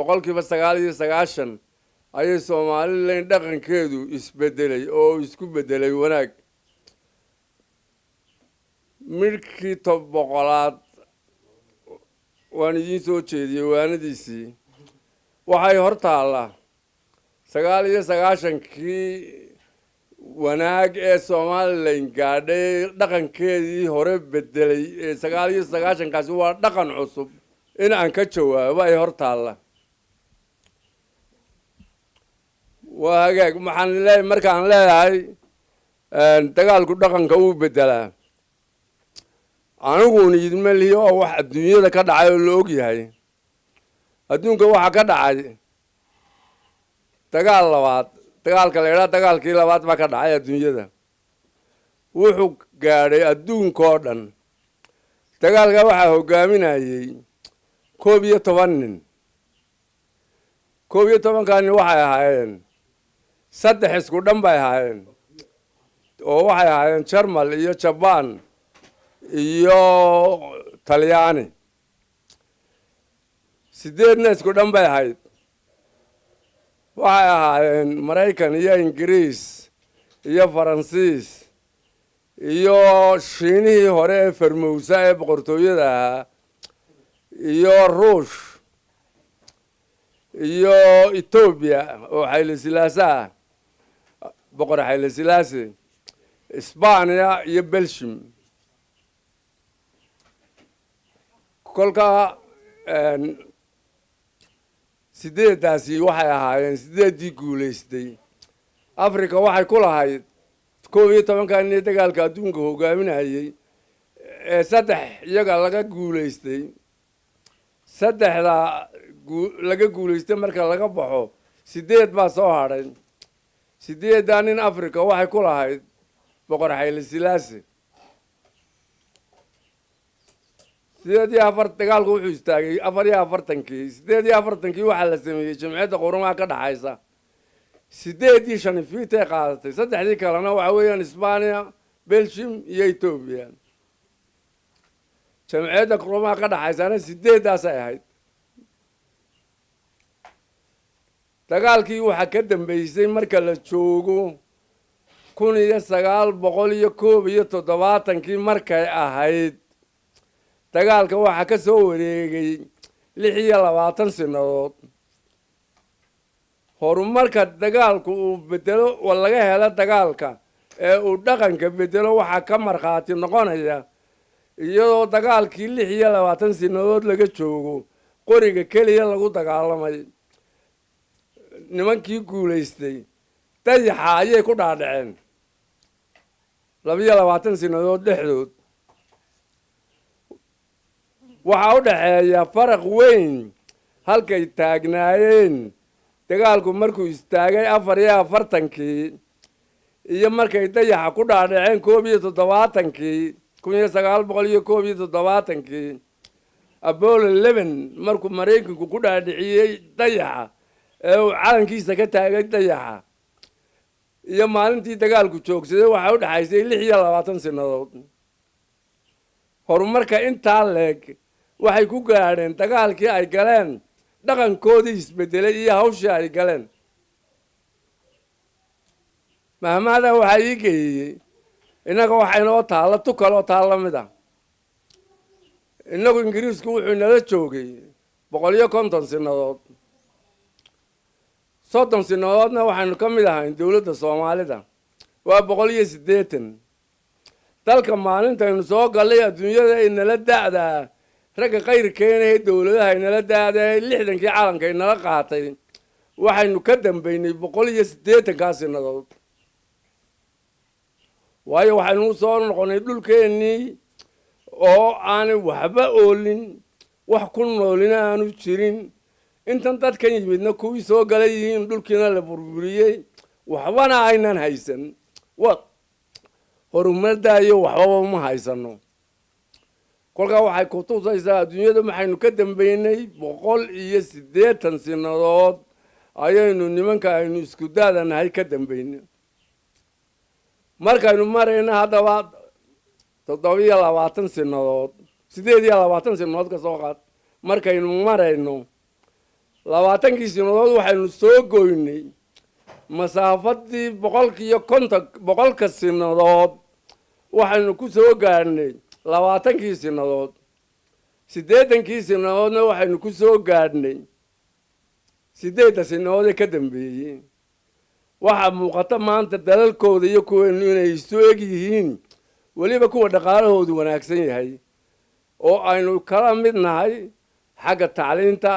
99% ayay Somaliland dhaqankeedu isbedelay oo isku bedelay wanaag. Midhkii 100aad waan idiin soo jeediyey waanadiisii. Waxay hor taallaa 99kii wanaag ee Somaliland gaadhay dhaqankeedii hore bedelay ee 99kaasi waa dhaqan cusub in aan ka jawaabo ay hor taalla. Waa hagaag. Maxaan leeyahay markaan leeyahay dagaalku dhaqanka uu bedelaa? Aniguna idinma lihi oo wax adduunyada ka dhacay oo la og yahay. Adduunka waxaa ka dhacay dagaal labaad, dagaalka la idhaha dagaalkii labaad baa ka dhacay adduunyada. Wuxuu gaadhay adduunkoo dhan. Dagaalka waxaa hogaaminayey 11 nin. 11kaa nin waxay ahaayeen 3 isku dhan bay ahaayeen, oo waxay ahaayeen Jarmal iyo Jabaan iyo Talyaani. 8na isku dhan bay ahayd, waxay ahaayeen Maraykan iyo Ingiriis iyo Faransiis iyo Shiinihii hore ee Farmowsa ee boqortooyada ahaa iyo Ruush iyo Etoobiya oo Xayle Silaase ah, boqor Xayle Silaase, Isbaaniya iyo Belshim. Kolkaa 8daasi waxay ahaayeen 8dii guulaystay. Africa waxay ku lahayd 11kaa nin dagaalka adduunka hogaaminayey ee 3 iyaga laga guulaystay. 3da laga guulaystay marka laga baxo 8 baa soo hadhay. 8daa nin Africa waxay ku lahayd boqor Xayle Silaase. 8 iyo 4 dagaalku wuxuu istaagay 44kii. 48kii waxaa la sameeyey Jamciyadda Qurumaha ka dhaxaysa. 8dii shanifiitay qaadatay, 3dii kalena waxa weeyaan Isbaaniya, Belgium iyo Etoobiya. Jamciyadda Qurumaha ka dhaxaysana 8daasay ahayd. Dagaalkii waxaa ka dambeysay marka la joogo 1971kii markay ahayd, dagaalka waxaa ka soo wareegay 26 sanadood. Horumarka dagaalku uu bedelo oo laga helo dagaalka ee uu dhaqanka bedelo waxaa ka markhaati noqonaya iyadoo dagaalkii 26 sanadood laga joogo qoriga keliya lagu dagaalamay, nimankii guulaystay dayaxa ayay ku dhaadhaceen 22 sanadood dhexdood. Waxaa u dhaxeeya faraq weyn halkay taagnaayeen dagaalku markuu istaagay 44kii iyo markay dayaxa ku dhaadhaceen 71kii, 1971kii Apollo 11 markuu Maraykanku ku dhaadhiciyey dayaxa ee uu calankiisa ka taagay dayaxa iyo maalintii dagaalku joogsaday waxaa u dhexaysay 26 sanadood. Horumarka intaa leeg waxay ku gaadheen dagaalkii ay galeen, dhaqankoodii isbedelay iyo hawshii ay galeen. Mahmaada waxaa ii geeyey innaga waxaa inoo taalla tu kaloo taa la mid ah. Innagu Ingiriisku wuxuu inala joogay 150 sanadood, 30 sanadoodna waxaynu ka mid ahayn dowladda Soomaalida, waa 180. Dalka maalintaynu soo gallay adduunyada inala da'daa ragga khayr keenaya dowladaha inala da'daa 60kii calanka inala qaatay, waxaynu ka dambeynay 180kaa sanadood. Waayo waxaynu soo noqonay dhulkeennii oo aanay waxba oolin, wax ku noolina aanu jirin. Intan dadkan yimidna kuwii soo galay yihiin, dhulkiina la burburiyey, waxbana aynan haysan, wa horumadaayo waxbaba ma haysano. Kolkaa waxay kutusaysaa adduunyada waxaynu ka dambeynay 180 sanadood ayaynu nimanka aynu isku daadanahay ka dambeynay. Markaynu marayna haddaba 27 sanadood, 28 sanadood ka soo qaad, markaynu marayno 20kii sanadood waxaynu soo goynay masaafadii 150, 100ka sanadood waxaynu ku soo gaadhnay 20kii sanadood. 80kii sanadoodna waxaynu ku soo gaadhnay 8da sanadood ee ka dambeeyey. Waxaa muuqata maanta dalalkooda iyo kuweenu inay isu eg yihiin, weliba kuwa dhaqaalahoodu wanaagsan yahay, oo aynu kala mid nahay xagga tacliinta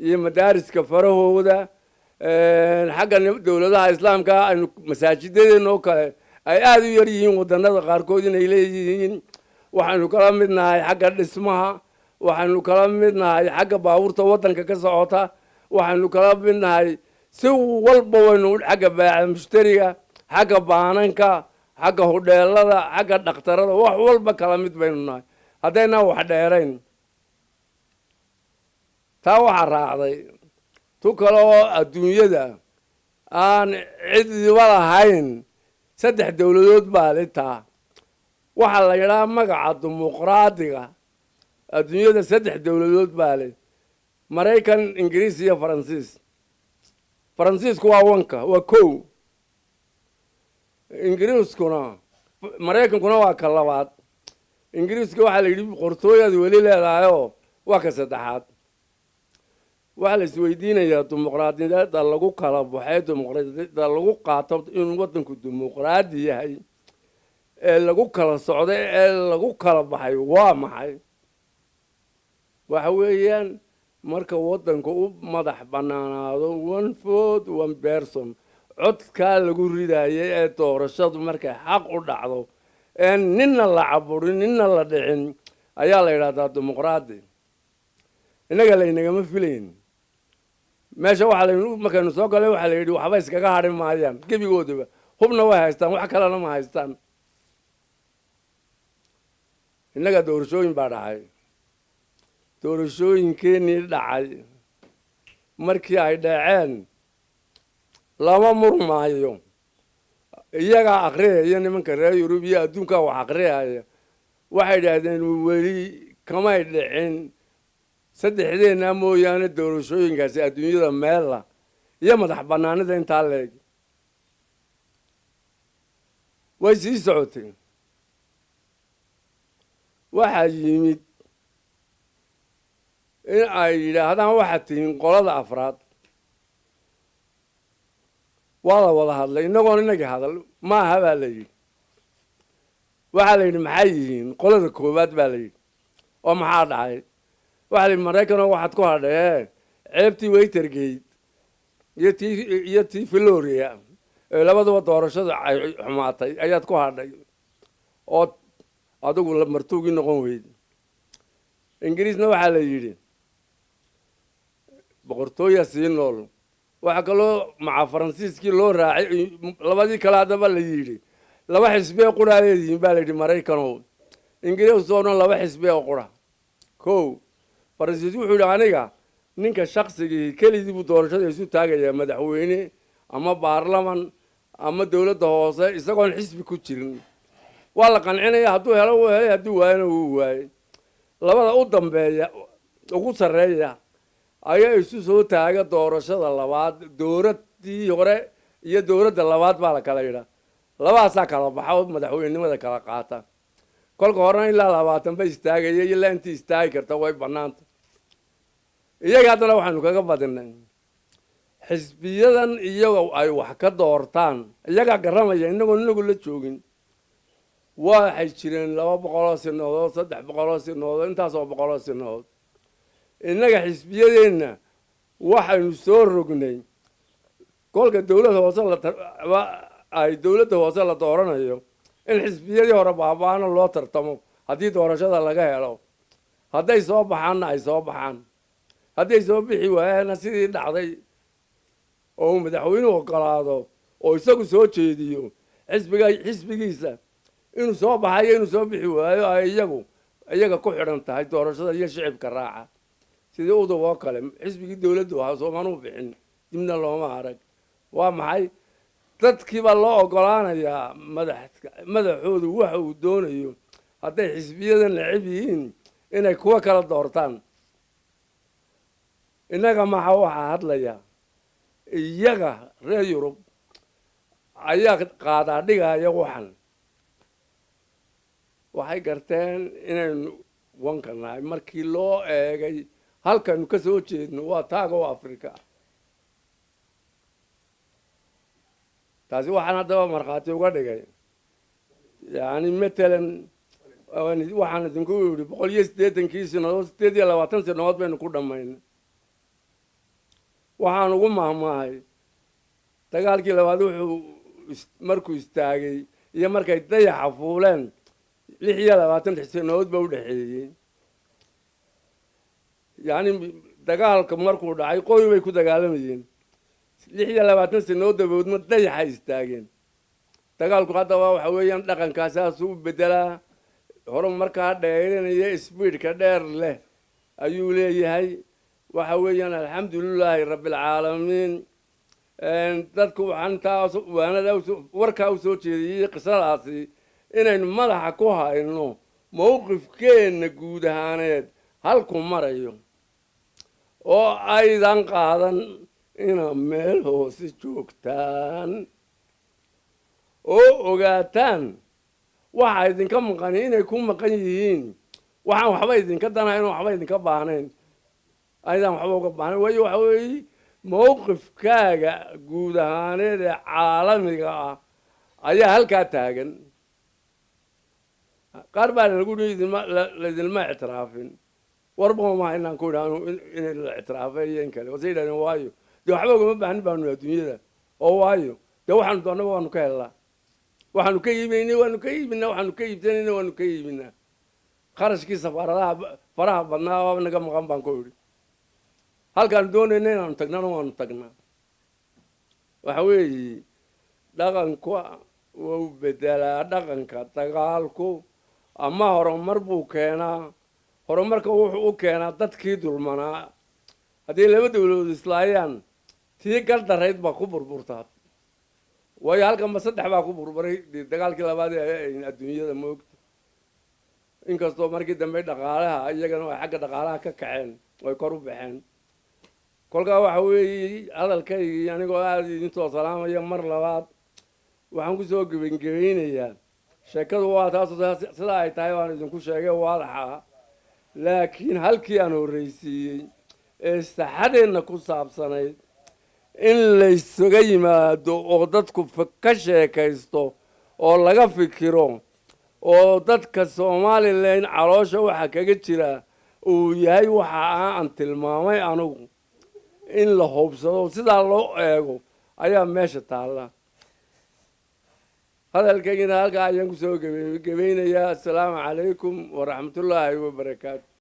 iyo madaariska farahooda, xagga dowladaha islaamka aynu masaajidadeenna oo kale ay aada u yar yihiin waddanada qaarkood inay leeyihiin. Waxaynu kala mid nahay xagga dhismaha, waxaynu kala mid nahay xagga baabuurta waddanka ka socota, waxaynu kala mid nahay si walba waynu xagga baaca mushtariga, xagga baananka, xagga hudheelada, xagga dhakhtarada, wax walba kala mid baynu nahay haddaynaan wax dheerayn. Taa waxaa raacday tu kale oo adduunyada aan cidiba lahayn. 3 dowladood baa le taa. Waxaa la yidhaha magaca dimuqraadiga adduunyada 3 dowladood baa le: Maraykan, Ingiriis iyo Faransiis. Faransiisku waa wanka, waa kow, Ingiriiskuna, Maraykankuna waa ka labaad, Ingiriiska waxaa la yidhi boqortooyaad weli leedahayoo waa ka saddexaad. Waxaa la isweydiinayaa dimuqraadiyadda lagu kala baxay, dimuqraadiyadda lagu qaato inuu waddanku dimuqraadi yahay ee lagu kala socday ee lagu kala baxay waa maxay? Waxa weeyaan marka waddanku u madax bannaanaado one vote one person, codkaa lagu ridayay ee doorashadu markay xaq u dhacdo ee ninna la caburin, ninna la dhicin, ayaa la yidhahdaa dimuqraadi. Innaga laynagama filayn meesha. Waxaa laynu markaynu soo galay waxaa la yidhi waxba iskaga hadhi maayaan gebigoodaba, hubna way haystaan, wax kalena ma haystaan. Innaga doorashooyin baa dhacay. Doorashooyinkeenii dhacay markii ay dhaceen lama murmaayo, iyagaa akriyaya, nimanka reer Yurub iyo adduunkaa wax akriyaya. Waxay idhaahdeen weli kamay dhicin saddexdeenna mooyaane doorashooyinkaasi adduunyada meella iyo madax bannaanida intaa leeg. Way sii socotay. Waxaa yimid in ay yidhaahdaan waxaad tihiin qolada afraad. Waa la wada hadlay innagoon inagii hadal maaha baa la yidhi. Waxaa la yidhi maxay yihiin qolada koowaad baa la yidhi, oo maxaa dhacay? Waxaa la yidhi Maraykanoo waxaad ku hadhee ceebtii Watergate iyo tii Floria ee labaduba doorashada ay xumaatay ayaad ku hadhay oo adigu martuugii noqon weyd. Ingiriisna waxaa la yidhi boqortooya sii nool. Waxaa kaloo maca Faransiiskii loo raacay labadii kale. Haddaba la yidhi laba xisbee qura leedihiin baa la yidhi Maraykanow, Ingiriis oo dhan laba xisbee oo qura. Ko Faransiis wuxuu yidhi aniga ninka shaksigii keligii buu doorashada isu taagayaa, madaxweyne ama baarlaman ama dowladda hoose, isagoon xisbi ku jirin. Waa la qancinaya, hadduu helo wuu helay, hadduu waayona wuu waayey. Labada u dambeeya ugu sarreeya ayaa isu soo taaga doorashada labaad. Dowladdii hore iyo dowladda labaad baa la kala yidhaa, labadaasaa kala baxa oo madaxweynenimada kala qaata. Kolka horena ilaa 20 ba istaagaya, ilaa intii istaagi karta way banaanta iyaga. Haddana waxaanu kaga badinay xisbiyadan iyagoo ay wax ka doortaan, iyagaa garamaya inagoo inagu la joogin. Waxay jireen 200oo sinadood, 300oo sinadood, intaasoo boqoloo sinadood. Innaga xisbiyadeenna waxaynu soo rognay kolka dowladda hoose la ay dowladda hoose la dooranayo in xisbiyadii hore baaba-aano loo tartamo. Haddii doorashada laga helo, hadday soo baxaanna ay soo baxaan, hadday soo bixi waayaanna sidii dhacday oo uu madaxweynuhu ogolaado oo isagu soo jeediyo xisbiga xisbigiisa inuu soo baxayo inuu soo bixi waayo ay iyaga ku xidhan tahay doorashada iyo shicibka raaca. Sidii UDUB oo kale, xisbigii dowladdu ahaa soomanuu bixin, dibna looma arag. Waa maxay? Dadkii baa loo ogolaanayaa madaxoodu waxa uu doonayo hadday xisbiyada necab yihiin inay kuwa kala doortaan. Innaga maxa waxaa hadlaya iyaga reer Yurub ayaa qaadaa dhigaya. Waxan waxay garteen inaynu wanka nahay markii loo eegay halkaynu ka soo jeedno waa taaga oo Africa. Taasi waxaan haddaba markhaati uga dhigay, yani matalan waxaan idinku yidhi 180-kii sanadood 28 sanadood baynu ku dhammaynay. Waxaan ugu mahmaahay dagaalkii labaad wuxuu markuu istaagay iyo markay dayaxa fuuleen 26 sanadood ba udhexeeyey. Yacni dagaalka markuu dhacay qoy bay ku dagaalamayeen, 26 sanadood daboodna dayaxa istaageen. Dagaalku haddaba waxa weeyaan dhaqankaa saasuu u bedelaa, horumarkaa dheerinaya, sbiidka dheer leh ayuu leeyahay. Waxa weeyaan alxamdulilaahi rabbilcaalamiin. Dadku waxaan intaa waanada warkaa usoo jeediyey qisadaasi inaynu madaxa ku hayno mawqifkeenna guud ahaaneed halku marayo, oo aydan qaadan inaad meel hoose joogtaan oo ogaataan waxa idinka maqani inay ku maqan yihiin. Waxaan waxba idinka danahayn oo waxba idinka baahnayn, aydaan waxba uga baahnayn. Waayo waxa weeye mawqifkaaga guud ahaaneed ee caalamiga ah ayaa halkaa taagan. Qaar baa lagu laydinma ictiraafin, warba maha inaan ku idhaahno inay la ictiraafay iyo in kale. Wase yidhahdeen waayo dee waxba ugama baahnin baanu adduunyada, oo waayo dee waxaanu doonnaba waanu ka helnaa, waxaanu ka iibaynay waanu ka iibinaa, waxaanu ka iibsanayna waanu ka iibinaa. Kharashkii safaaradaha faraha badnaa waaba naga maqan baan ku idhi. Halkaanu doonayna inaanu tagnana waanu tagnaa. Waxa weeye dhaqanku wau bedelaa dhaqanka dagaalku, ama horumar buu keenaa. Horumarka wuxuu u keenaa dadkii dulmanaa. Haddii laba dawladood islaayaan tii gardarayd baa ku burburtaa, waayo halkanba saddex baa ku burburay dagaalkii labaad ee adduunyada moogta. Inkastoo markii dambe dhaqaalaha iyagana ay xagga dhaqaalaha ka kaceen oy kor u baxeen. Kolkaa waxa weeye hadalkaygii anigoo aada idinsoo salaamaya mar labaad waxaan kusoo gebangebaynayaa sheekadu waa taas sidaa ay tahay waan idinku sheegay waadaxa, laakiin halkii aan horreysiiyey ee saxadeenna ku saabsanayd in laysaga yimaado oo dadku ka sheekaysto oo laga fikiro oo dadka Somalilan caloosha waxa kaga jira uu yahay waxa aan tilmaamay anugu in la hubsado sidaa loo eego ayaa meesha taalla. Hadalkaygina halkaa ayaan kusoo gebaynayaa. Assalaamu calaykum waraxmatullaahi wabarakaatu.